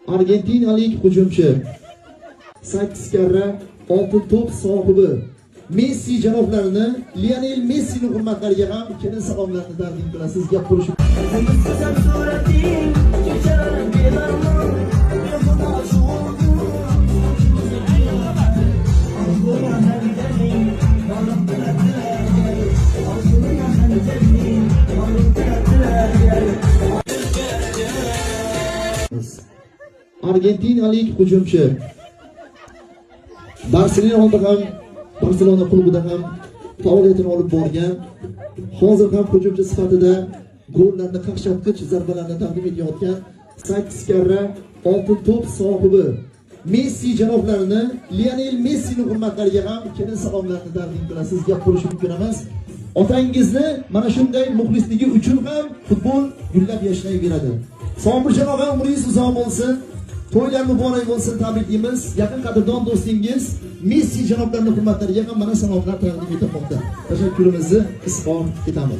Argentinalik hujumchi, 8 karra Oltin to'p sohibi Messi janoblarini, Lionel Messini hurmatlariga ham kelin salomlarni taqdim qilasiz. Gap bo'lishi İstesem suretin geçer bir armağan. Bir şu oldu. Arzuna خنجرني مرة. أرزuna خنجرني مرة. Argentinalik hujumchi, Barselonada ham, Barselona klubida ham faoliyatini olib borgan, hozir ham hujumchi sifatida gollarni, qaqshatqich zarbalarni taqdim etayotgan, 8 karra Oltin to'p sohibi Messi janoblarini, Lionel Messini hurmatlariga ham kelin salomlarni taqdim qilasiz. Gap bo'lishi mumkin emas. Otangizni mana shunday muxlisligi uchun ham futbol gullab yashnayveradi. Sobirjon og'a, umringiz uzoq bo'lsin. To'ylar muborak bo'lsin, tabriklaymiz. Yaqin qadrdon do'stingiz Messi janoblarini hurmatlariga ham mana salomlar taqdim etilmoqda. Tashakkurimizni izhor etamiz.